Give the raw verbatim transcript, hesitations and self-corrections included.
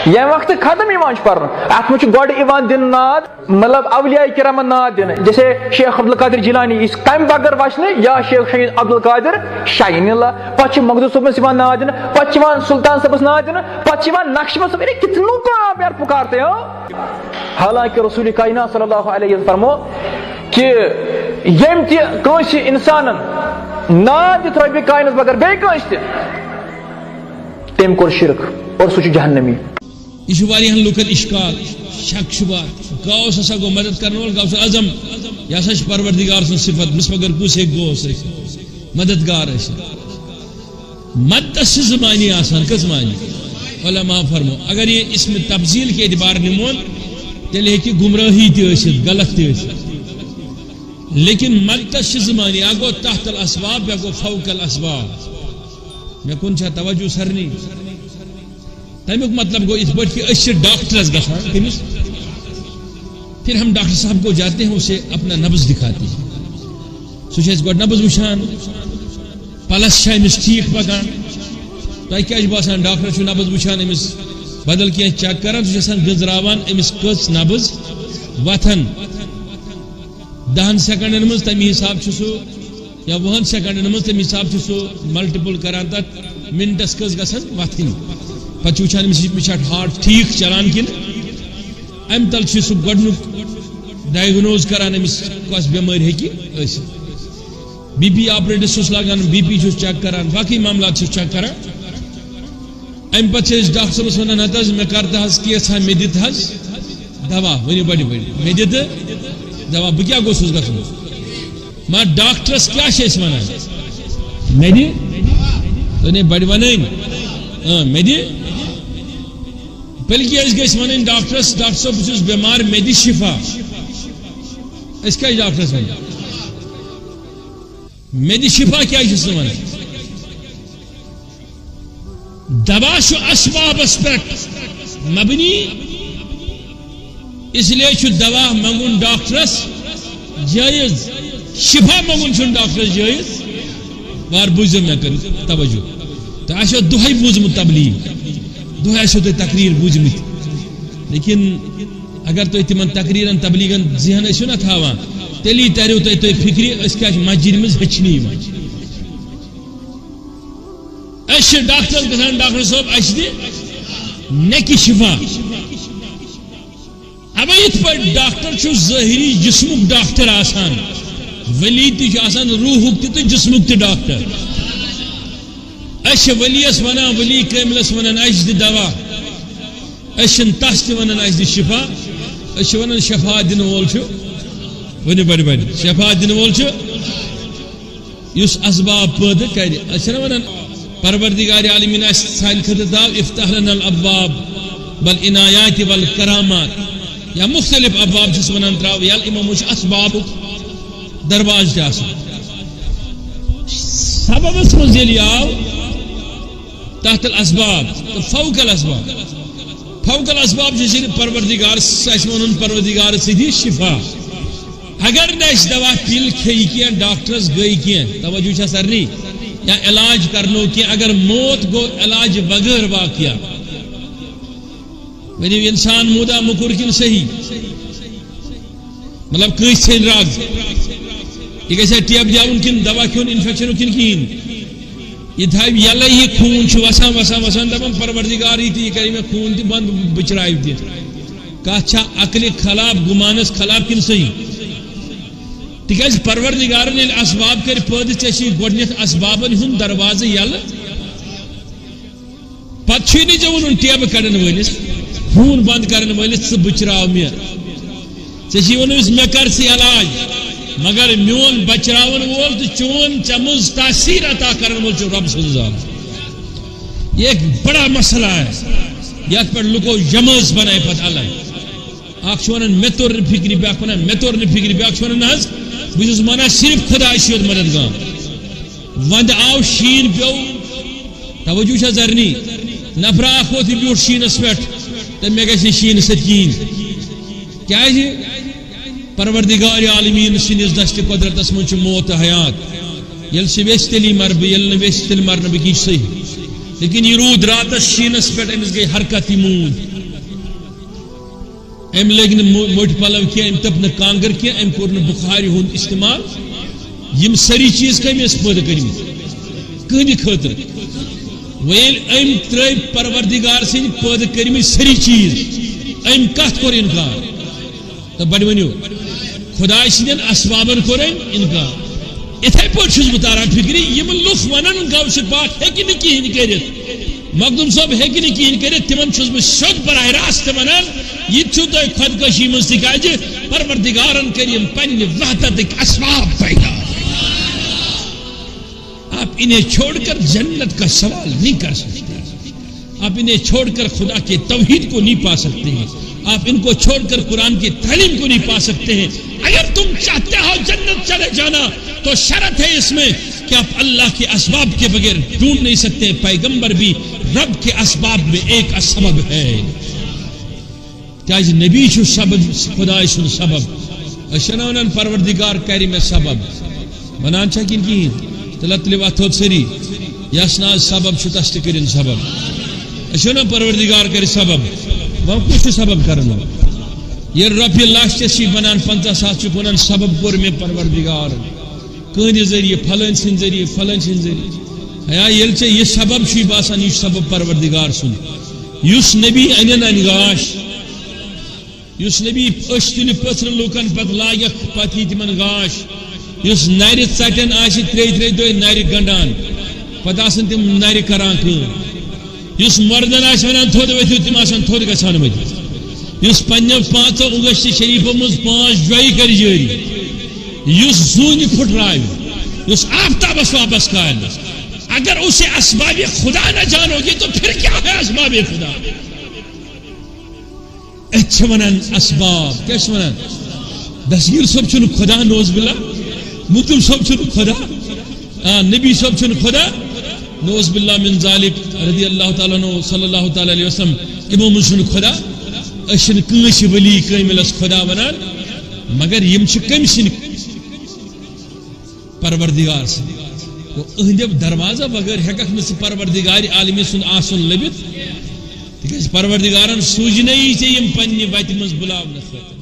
ییٚمہِ وقتہٕ ختم یِوان چھُ پرنہٕ، اتھ منٛز چھُ گۄڈٕ یِوان دِنہٕ ناد، مطلب اولیاء کرامن ناد دِنہٕ، جیسے شیخ عبدالقادر جیلانی، یُس کمہِ بغٲر وچھنہٕ، یا شیخ سید عبدالقادر شاہی نیلا۔ پتہٕ چھُ مخدوم صٲبس یِوان ناد دِنہٕ، پتہٕ چھُ یِوان سلطان صٲبس ناد دِنہٕ، پتہٕ چھُ یِوان نقشبند صٲب۔ ارے کتنوں کو آپ یار پکارتے ہو؟ حالانکہ رسول کائنات صلی اللہ علیہ وسلم فرمو کہ ییٚمۍ تہِ کٲنٛسہِ انسانن ناد دِتھ رۄبِ کائنات بغٲر بیٚیہِ کٲنٛسہِ تہِ، تٔمۍ کوٚر شرک اور سُہ چھُ جہنمی۔ یہِ چھُ واریاہن لوٗکن اشکال، شک شبہ۔ غوث ہسا گوٚو مدد کرن وول، غوث اعظم۔ یہِ ہسا چھِ پروردگار سٕنٛز صفت، مس مگر کُس ہیٚکہِ غوث ٲسِتھ، مددگار ٲسِتھ؟ مددس چھِ زٕ معنی آسان۔ کٔژ معنی؟ علماء فرمو، اگر یہِ اسم تفضیل کہِ اعتبار نِمون، تیٚلہِ ہیٚکہِ گمراہی تہِ ٲسِتھ، غلط تہِ ٲسِتھ۔ لیکن مددس چھِ زٕ معنی، اکھ گوٚو تحت الاسباب، بیٛاکھ گوٚو فوق الاسباب۔ مےٚ کُن چھا توجہ سارنٕے؟ تَمیُک مطلب گوٚو یِتھ پٲٹھۍ کہِ أسۍ چھِ ڈاکٹرس گژھان، کٔمِس؟ پھر ہم ڈاکٹر صاحب کو جاتے ہیں، اسے اپنا نبض دکھاتے ہیں۔ سُہ چھُ اَسہِ گۄڈٕ نبض وٕچھان، پلس چھا أمِس ٹھیٖک پکان؟ تۄہہِ کیٛاہ چھُ باسان، ڈاکٹر چھُ نبض وٕچھان، أمِس بدل کینٛہہ چیک کران، سُہ چھُ آسان گٔنزراوان أمِس کٔژ نبض وۄتھان؟ دَہَن سیکنڈن منٛز تَمی حساب چھُ سُہ، یا وُہَن سیکنڈن منٛز تَمی حساب چھُ سُہ ملٹیپل کران تَتھ منٹس کٔژ گژھن وۄتھٕنۍ۔ پتہٕ چھُ وٕچھان أمِس، أمِس چھا ہارٹ ٹھیٖک چلان کِنہٕ؟ اَمہِ تل چھُ سُہ گۄڈٕنیُک ڈائگنوز کران أمِس کۄس بٮ۪مٲرۍ ہیٚکہِ ٲسِتھ۔ بی پی آپریٹس چھُس لاگان، بی پی چھُس چیک کران، باقٕے معاملات چھُس چیک کران۔ اَمہِ پتہٕ چھِ أسۍ ڈاکٹر صٲبس ونان، "ہتہٕ حظ، مےٚ کر تہٕ حظ کیس ہا، مےٚ دِتہٕ حظ دوا، ؤنِو بڑِ بڑِ، مےٚ دِتہٕ دوا، بہٕ کیٛاہ گوٚژھُس گژھُن؟" مگر ڈاکٹرس کیٛاہ چھِ أسۍ ونان؟ مےٚ دِ، تُہۍ نے بڑِ ونٕنۍ، اۭں، مےٚ دِ۔ بلکہِ أسۍ گٔژھۍ وَنٕنۍ ڈاکٹرس، "ڈاکٹر صٲب، بہٕ چھُس بٮ۪مار، مےٚ دِ شفا۔" أسۍ کیٛازِ ڈاکٹرس وَنو؟ مےٚ دِ شفا کیٛازِ چھُس نہٕ وَنان؟ دوا چھُ اسبابس پٮ۪ٹھ مبنی، اس لیے چھُ دوا منٛگُن ڈاکٹرس جٲیز، شفا منٛگُن چھُنہٕ ڈاکٹرس جٲیز۔ وار بوٗزِو مےٚ کٔرِو توجہ۔ تۄہہِ آسیو دۄہے بوٗزمُت تبلیغ، دۄہے آسیو تۄہہِ تقریر بوٗزمٕتۍ، لیکن اگر تُہۍ تِمن تقریرن تبلیغن ذہن ٲسِو نہ تھاوان، تیٚلی تریو تۄہہِ، تۄہہِ فکرِ، أسۍ کیٛاہ چھِ مسجدِ منٛز ہیٚچھنہِ یِوان۔ أسۍ چھِ ڈاکٹرس گژھان، "ڈاکٹر صٲب، اَسہِ دِ نکہِ شفا۔" اَوَے یِتھ پٲٹھۍ ڈاکٹر چھُ ظٲہری جسمُک ڈاکٹر آسان، ولی تہِ چھُ آسان روحُک تہِ تہٕ جسمُک تہِ ڈاکٹر۔ أسۍ چھِ ؤلیَس وَنان، ؤلی کٲمِلَس وَنان، "اَسہِ دِ دوا۔" أسۍ چھِنہٕ تَس تہِ وَنان، "اَسہِ دِ شفا۔" أسۍ چھِ وَنان، "شفا دِنہٕ وول چھُ۔" ؤنِو بَڑِ بَڑِ، "شفا دِنہٕ وول چھُ یُس اسباب پٲدٕ کَرِ۔" أسۍ چھِنہ وَنان، پروردگار عالمین آسہِ سانہِ خٲطرٕ تھاو، "افتح لنا الابواب والعنایات والکرامات۔" یا مختلف ابواب چھِس وَنان، ترٛاو یَلہٕ، یِمو منٛز چھُ اسبابُک دروازٕ تہِ آسان۔ سببس منٛز ییٚلہِ یہِ آو، تحت الاسباب تہٕ فوق الاسباب۔ فوق الاسباب چھُ صرف پروردگار، اَسہِ وَنُن پروردگار سۭتۍ شفا۔ اگر نہٕ اَسہِ دوا پِل کھیٚیہِ کینٛہہ، ڈاکٹرس گٔے کینٛہہ، توجہ چھا سارنٕے؟ یا علاج کرنو کینٛہہ، اگر موت گوٚو علاج بغٲر واقعہ، ؤنِو، انسان موٗدا موٚکُر کِنہٕ صحیح؟ مطلب، کٲنٛسہِ ژھیٚنۍ رگ، یہِ گژھِ ہا ٹیبہٕ دیاوُن کِنہٕ دوا کھیوٚن انفیکشنُک کِنہٕ کِہیٖنۍ؟ یہِ تھاوِ یَلَے، یہِ خوٗن چھُ وَسان، وَسان، وَسان، دَپان، "پروردگار، یہِ تہِ، یہِ کَرِ مےٚ خوٗن تہِ بنٛد، بہٕ چرٛاوٕ تہِ۔" کَتھ چھا عقلہِ خلاف، گُمانَس خلاف کِنہٕ صحیح؟ تِکیٛازِ پروردگارَن ییٚلہِ اسباب کٔرۍ پٲدٕ، ژےٚ چھُے گۄڈٕنٮ۪تھ اسبابَن ہُنٛد دروازٕ یَلہٕ۔ پتہٕ چھُے نہٕ ژےٚ ووٚنُن ٹیبہٕ کڑن وٲلِس، خوٗن بنٛد کرن وٲلِس، "ژٕ بچراو مےٚ۔" ژےٚ چھُے ووٚنمُت، "مےٚ کر ژٕ علاج۔" مگر میون بچراون وول تہٕ چون ژےٚ منٛز تاثیر عطا کرن وول چھُ رب سٕنٛز ذات۔ یہ ایک بڑا مسئلہ ہے، یتھ پٮ۪ٹھ لُکو جمٲژ بنایہِ پتہٕ الگ۔ اکھ چھُ ونان، "مےٚ توٚر نہٕ فکرِ"، بیٛاکھ ونان، "مےٚ توٚر نہٕ فکرِ"، بیٛاکھ چھُ ونان، "نہ حظ، بہٕ چھُس ونان صرف خۄدایہِ چھُ یوت مددگار۔" ونٛدٕ آو، شیٖن پیوٚو، توجہ چھا زرنی؟ نفرا اکھ ووت یہِ بیوٗٹھ شیٖنس پٮ۪ٹھ، تہٕ مےٚ گژھِ نہٕ شیٖنہٕ سۭتۍ کِہیٖنۍ۔ کیٛازِ؟ پروردگار عالمیٖن سٕنٛدِس دستِ قۄدرتس منٛز چھُ موت تہٕ حیات۔ ییٚلہِ سُہ ویژھِ، تیٚلی مرٕ بہٕ، ییٚلہِ نہٕ ویژھِ، تیٚلہِ مرٕ نہٕ بہٕ، کِہیٖنۍ چھُ صحیح۔ لیکن یہِ روٗد راتس شیٖنس پٮ۪ٹھ، أمِس گٔے حرکت، یہِ موٗد۔ أمۍ لٲگۍ نہٕ مو-، موٚٹۍ پلو کینٛہہ، أمۍ تٔپ نہٕ کانٛگٕر کینٛہہ، أمۍ کوٚر نہٕ بُخارِ ہُنٛد استعمال یِم سٲری چیٖز کٔمۍ ٲسۍ پٲدٕ کٔرمٕتۍ؟ کٕہٕنٛدِ خٲطرٕ۔ وۄنۍ ییٚلہِ أمۍ ترٛٲوۍ پروردگار سٕنٛدۍ پٲدٕ کٔرمٕتۍ سٲری چیٖز، أمۍ کَتھ کوٚر اِنکار؟ تہٕ بَڑٕ ؤنِو، خۄداے سٕنٛدٮ۪ن اسبابن کوٚر أمۍ اِنکار۔ اِتھَے پٲٹھۍ چھُس بہٕ تاران فِکرِ، یِم لُکھ وَنان غوث پاک ہیٚکہِ نہٕ کِہیٖنۍ کٔرِتھ، مخدوٗم صٲب ہیٚکہِ نہٕ کِہیٖنۍ کٔرِتھ، تِمن چھُس بہٕ سیوٚد براہ راست وَنان، یہِ تہِ چھُو تۄہہِ خۄدکٔشی منٛز، تِکیٛازِ پروردگارن کٔرۍ یِم پننہِ وحدتٕکۍ اسباب پیدا۔ آپ انہیں چھوڑ کر جنت کا سوال نہیں کر سکتے، آپ انہیں چھوڑ کر خدا کے توحید کو نہیں پا سکتے ہیں، آپ ان کو چھوڑ کر قرآن کی تعلیم کو نہیں پا سکتے ہیں۔ اگر تم چاہتے ہو جنت چلے جانا تو شرط ہے اس میں کہ آپ اللہ کے اسباب کے بغیر ڈھونڈ نہیں سکتے، پیغمبر بھی رب کے اسباب میں ایک سبب ہے۔ کیازِ نبی چھُ سبب، خدائے سُنٛد سبب۔ أسۍ چھِنہٕ وَنان پروردگار کَرِ مےٚ سبب، وَنان چھا کِنہٕ کِہیٖنۍ؟ تیٚلہِ تُلِو اَتھ تھوٚد سٲری، یَس نہٕ آز سبب چھُ تَس تہِ کٔرِن سبب۔ أسۍ چھِنہٕ وَنان پروردگار کَرِ سبب، وۄنۍ کُس چھُ سبب کَران؟ ییٚلہِ رۄپیہِ لَچھ ژےٚ چھی بَنان، پنٛژاہ ساس چھُکھ وَنان سبب کوٚر مےٚ پروردگار۔ کٕہٕنٛدِ ذٔریعہٕ، پھلٲنۍ سٕنٛدِ ذٔریعہٕ، پھلٲنۍ سٕنٛدِ ذٔریعہٕ۔ ہیا، ییٚلہِ ژےٚ یہِ سبب چھُے باسان، یہِ چھُ سبب پروردگار سُنٛد۔ یُس نبی اَنٮ۪ن اَنہِ گاش، یُس نبی أچھ تُلہِ پٔژھرٕ لوٗکن پتہٕ لاگٮ۪کھ، پتہٕ یی تِمن گاش۔ یُس نرِ ژٹٮ۪ن آسہِ، ترٛیٚیہِ ترٛیٚیہِ دۄہہِ نرِ گنڈان، پتہٕ آسن تِم نرِ کران کٲم۔ یُس مردن آسہِ ونان، "تھوٚد ؤتھِو"، تِم آسن تھوٚد گژھان ؤتھِتھ۔ یُس پننٮ۪و پانٛژو انگشتِ شریفو منٛز پانٛژھ جۄیہِ کرِ جٲری، یُس زوٗنہِ پھُٹراوِ، یُس آفتابس واپس کالہِ، اگر اسے اسباب خدا نہ جانو گے تو پھر کیا ہے اسباب خدا؟ أتھۍ چھِ وَنان اسباب۔ کیٛاہ چھِ وَنان؟ دستگیر صٲب چھُنہٕ خدا، نعوذ باللہ۔ مخدوٗم صٲب چھُنہٕ خدا۔ آ، نبی صٲب چھُنہٕ خدا، نعوذ باللہ من ذالک، رضی اللہ تعالیٰ عنہ، صلی اللہ تعالیٰ علیہ وسلم، یِمو منٛز چھُنہٕ خدا۔ أسۍ چھِنہٕ کٲنٛسہِ ؤلی کٲمِلَس خدا وَنان، مگر یِم چھِ کٔمۍ سٕنٛدۍ؟ پروردگار سٕنٛدۍ۔ گوٚو، أہنٛدِ دروازٕ بغٲر ہٮ۪کَکھ نہٕ ژٕ پروردگار عالمی سُنٛد آسُن لٔبِتھ، تِکیٛازِ پروردگارن سوٗزنَے ژےٚ یِم پننہِ وَتہِ منٛز بُلاونہٕ خٲطرٕ۔